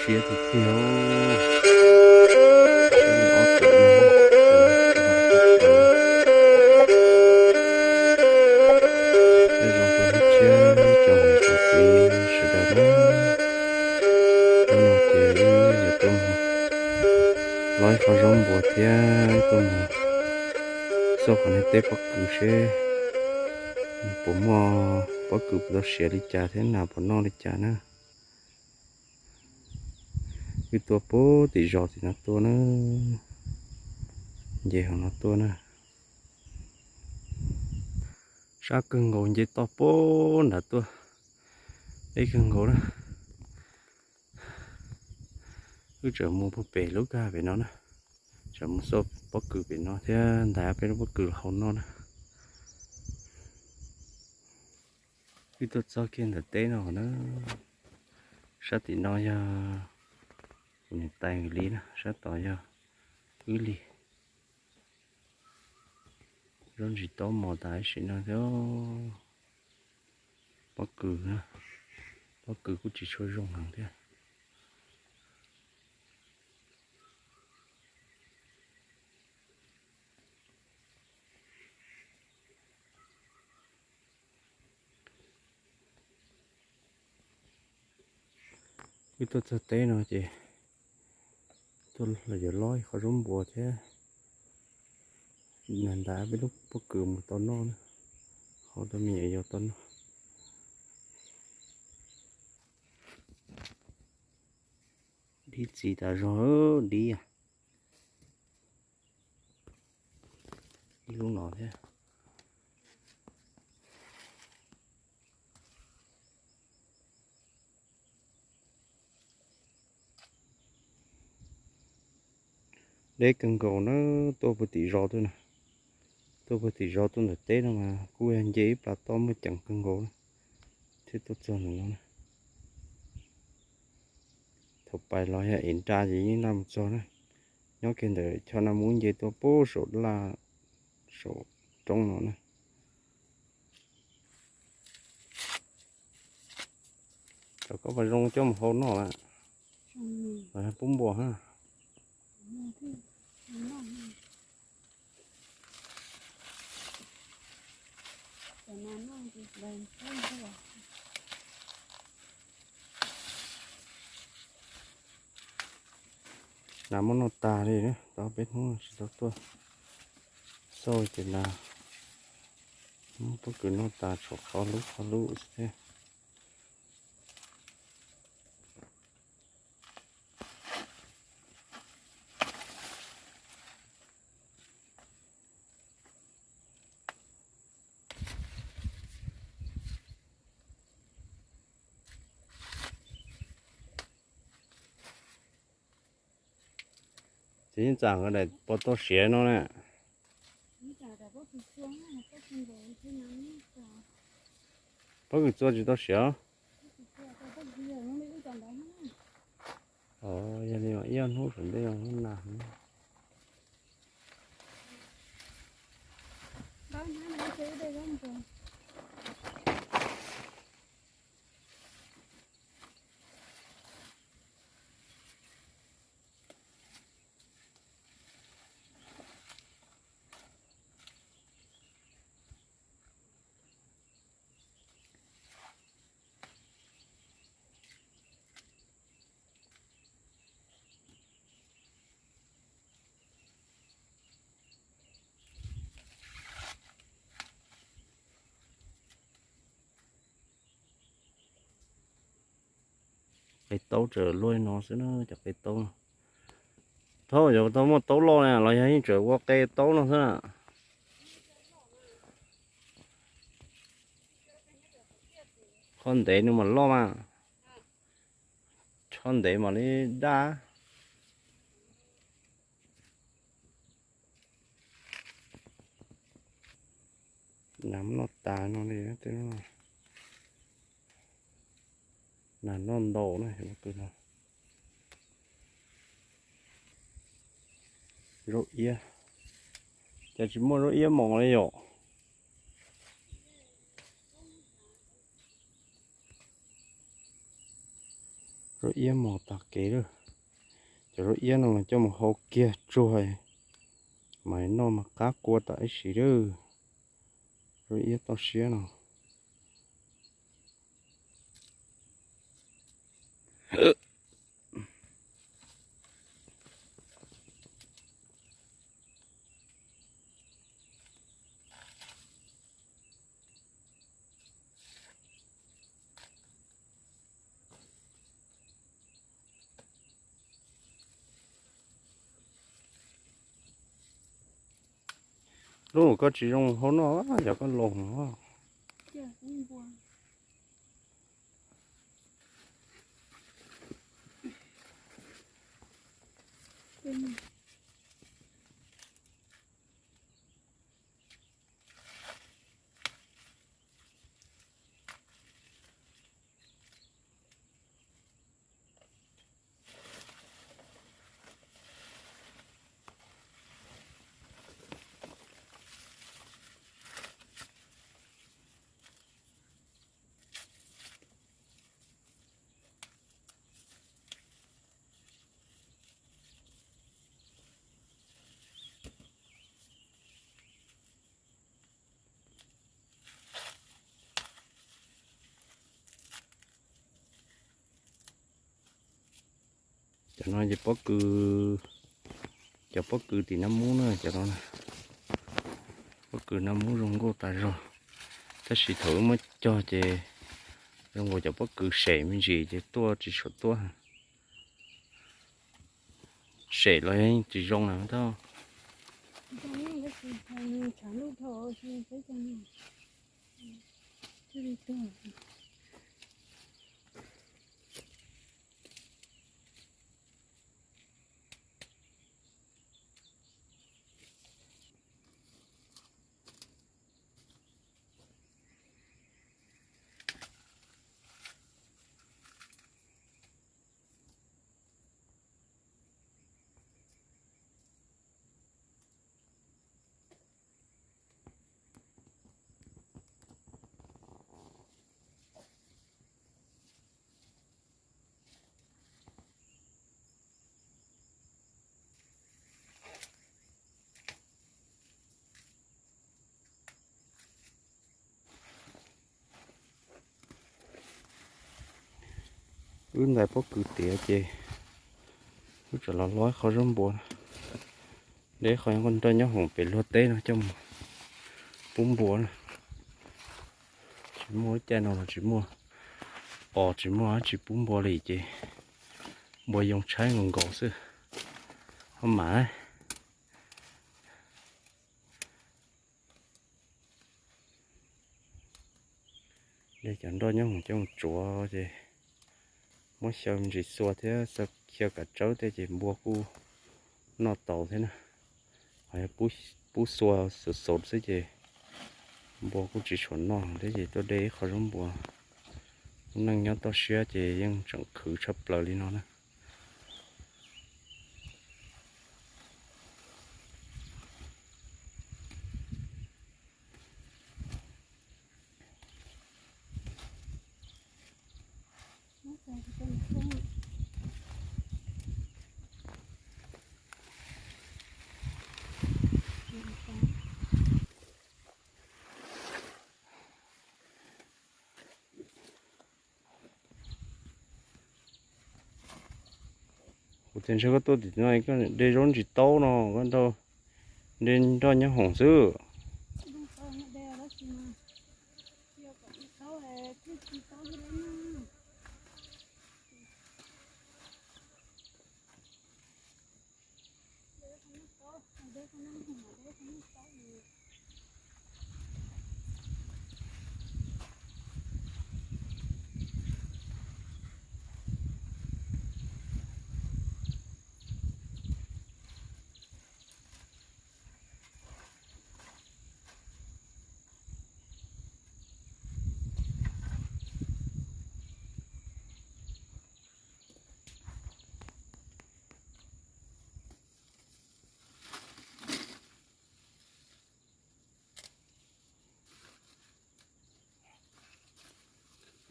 Siab tiag tiag. Siab li ob tawm no. Peb zoo tus hlub tshiab cov niam cov txiv sawv daws na. Hnub no ces wb yuav tuaj mus lov ib qho zaub npua thiab tuaj mus xauj qhov niag teb pob kws seb puas muaj pob kws puas tau siav li cas thiab nas puas noj li cas na. Wb tuaj puag tim zos tim no tuaj na, nce hauv no tuaj na. Sab kawg nkaus, nce toj puag nrad tuaj, deb kawg nkaus na. Wb tseem mus puag pem lub kag pem no na, tseem mus xauj pob kws pem no thiab ntais peb lub pob kws los hau noj na. Wb tuaj txog kiag ntawm teb no na, sab tim no yog kuv niam tais nkawd li na, sab tod yog wb li. Zaub ntsis taub mos tas ib sim no thiab. Pob kws, pob kws kuj tsis tshua zoo heev thiab. Wb tuaj txog teb no ces tuaj los yuav lov ib qho zaub npua thiab ntais peb lub pob kws mus tau noj na, hau rau me nyuam yaus tau noj. Dib txiv tas zog, dib ib lub no thiab. Deb kawg nkaus na, tuaj puag tim zos tuaj na, tuaj puag tim zos tuaj ntawm teb no mas kuj yog nce ib plag toj muaj ceem kawg nkaus na, thiaj tuaj txog ntawm no na. Thaum pais los yog ev nra ces yeej laj mus txog na, nyob kiag ntawm choj naj mub nce tuaj puag saum laj saum roob no na. Cov koj pas zoo coj mus hau noj lawm, los yog pub npua ha. Nas muab noj tas li na, tau peb hnub tsis tau tuaj xauj ces nas muab pob kws noj tas tshuav qhov lub qhov lub xwb thiab. Ces yeej txawm daim pov tau siav no na. Pob kws txua tsis tau siav. Yog li ib ob hnub saum ntej hnub nag. Qe taub tseem luaj no xwb na, cov qe taub no. Thaum yog tau muaj taub loj na los yog yeej tseem ua qe taub no xwb na. Qhov ntev no mas loj mas, qhov ntev mam li daj. Nas noj tas no li, nas noj ntau na. Zaub iab, cas tsis muaj zaub iab mos li yom? Zaub iab mos tas kev lawm. Cov zaub iab no mas coj mus hau kiag tsuag, mas noj mas qab kua tam ib sim lawm. Zaub iab toj siab no. Lub koj tsis zoo hau noj, yog koj los. Cov no ces pob kws, cov pob kws tim Naj Mub na, cov no. Pob kws Naj Mub zoo nkauj tas zog, tab sis thaum wb muab cog ces zoo nkaus cov pob kws sem me ntsis ces tuaj tsis tshua tuaj. Sem los yeej tsis zoo na tab. Wb ntais pob kws tiav ces wb tseem los hlob qhov zaub npua, de qhov nroj nyob hoom pem luag teb no coj mus pub npua na. Tsis muaj lub caij no los tsis muaj os, tsis muaj dab tsi pub npua li ces npua yoo tshaib nkaus nkaus xwb. Ho mam de cov nroj nyob hoom coj mus tsuav ces muab xyaw me ntsis xua thiab xyaw kav tsawb thiab ces npua kuj noj tau thiab na. Ho yog pub xua xov xov xwb ces npua kuj tsis tshua noj thiab ces tuaj de ib qho zaub npua. Lub neej nyob toj siab ces yeej tseem khwv tshaj plaws li no na. Kuv tias ntshe koj tuaj tim no koj de zaub ntsis taub no, koj de nroj nyob hoom xwb. Ntau, ntau, ntau.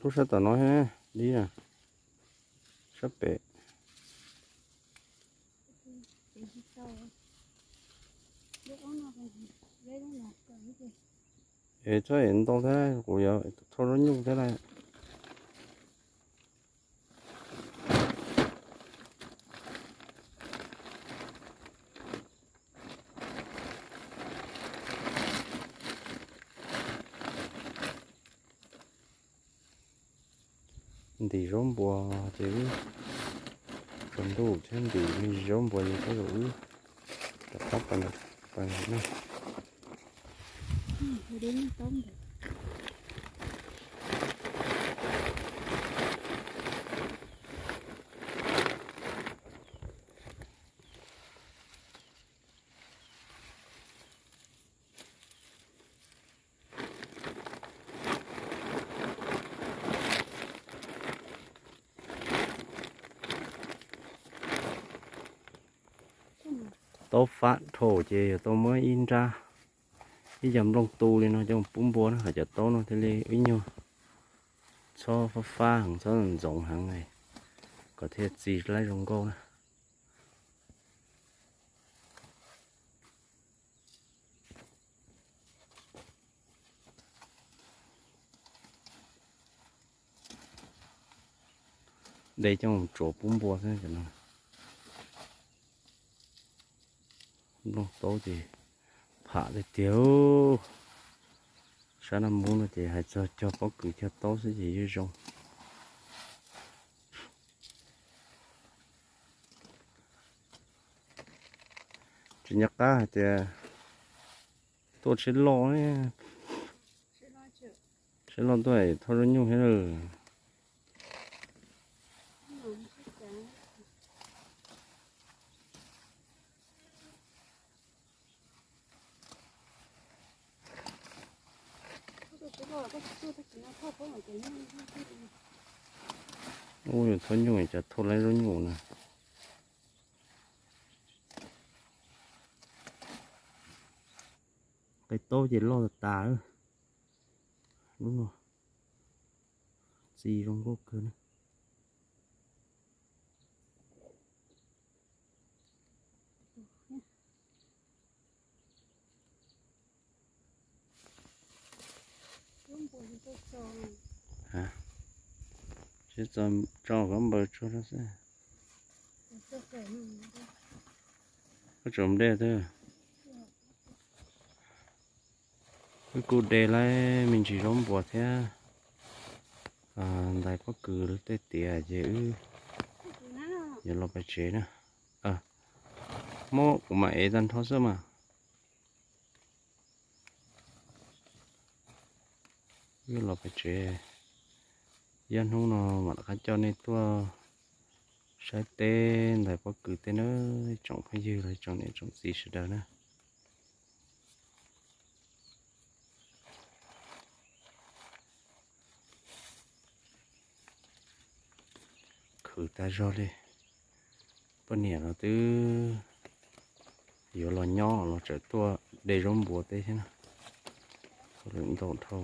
Lub sab tom no thiab, dib na, sab pem. Es txhob es ntau thiab, kuv yuav thauj zaub nyuj thiab lauj. Ntim zaub npua ces wb tsaus ntuj thiab ntim me ntsis zaub npua ces tau zaum wb rov qab pais na. Taub fab dhau ces yuav tau muab ib nrab, ib co nplooj tu li no coj pub npua na, hais cov taub no thiaj li ib nyuag txhob fab fab heev, txhob ntxoov heev, kom thiaj txi laib zoo nkauj na. De coj mus tsuav pub npua xwb no. Nplooj taub ces pham tiag tiag. Sab Naj Mub no ces hais txog cog pob kws cog taub xwb ces yeej zoo. Tsis nco qab hais tias tuaj tsheb loj, tsheb loj tuaj thauj zaub nyuj thiab lawm. Ub, yuav thauj nyuj cas thauj laib zaub nyuj na. Qe taub ces loj tas tas. Lub no txi zoo nkauj kawg na. Tsis tso kov npaws tsuag rau xwb. Koj tseem de twg? Wb kuj de laib me ntsis zaub npua thiab ntais pob kws tej tiav ces wb yuav los pais tsev na. Muab kuv mam ev tag nrho xwb mas. Wb los pais tsev, ib hnub no mam rov qab coj nej tuaj saib teb ntais pob kws tej nawb tsoom phooj ywg los tsoom niam tsoom txiv sawv daws na. Khwv tag zog li. Poj niam los twb yuav los nyob los tseem tuaj de zaub npua teb thiab na. Lawm ntau dhau.